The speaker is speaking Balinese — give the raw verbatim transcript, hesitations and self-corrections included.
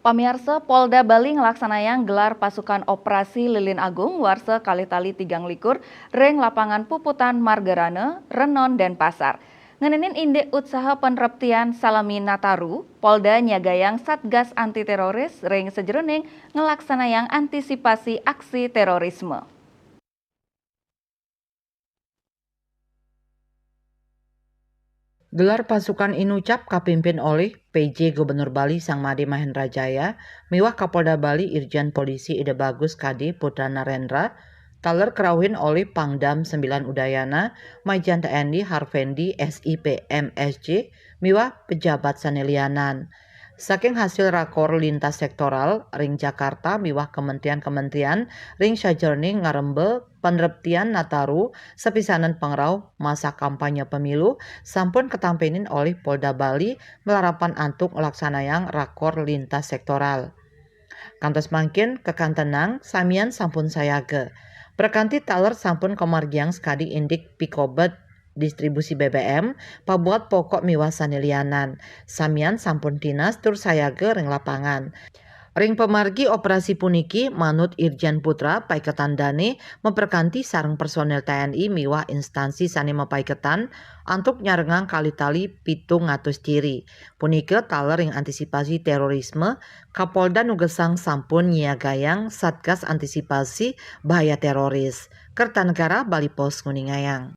Pamiarsa, Polda Bali nglaksanayang gelar pasukan operasi Lilin Agung warsa kalih tali tigang likur ring lapangan Puputan Margarana, Renon, Denpasar. Ngeninin indik utsaha panreptian salami Nataru, Polda nyiagayang Satgas Anti Teroris ring sajeroning nglaksanayang antisipasi aksi terorisme. Gelar pasukan inucap kapimpin olih P J Gubernur Bali Sang Made Mahendra Jaya miwah Kapolda Bali Irjen Polisi Ida Bagus Kade Putra Narendra, taler karauhin olih Pangdam sembilan Udayana, Majen T N I Harvendi S I P M S J, miwah pejabat sane lianan. Saking hasil rakor lintas sektoral ring Jakarta miwah kementerian-kementerian ring sajeroning ngaremba panreptian Nataru sapisanan pangrauh masa kampanye pemilu sampun katampinin olih Polda Bali malarapan antuk nglaksanayang rakor lintas sektoral. Kantos mangkin kakantenang samian sampun sayaga. Prakanti taler sampun kamargiang sakadi indik pikobet distribusi B B M, pabuat pokok miwah sane lianan. Samian sampun tinas tur sayaga ring lapangan. Ring pamargi operasi puniki, manut Irjen Putra, paiketan dane maprakanti sareng personel T N I miwah instansi sane mapaiketan antuk nyarengang kalih tali pitung atus diri. Punika taler ring antisipasi terorisme, Kapolda nugesang sampun nyiagayang Satgas Antisipasi Bahaya Teroris. Kertanegara Bali Post nguningayang.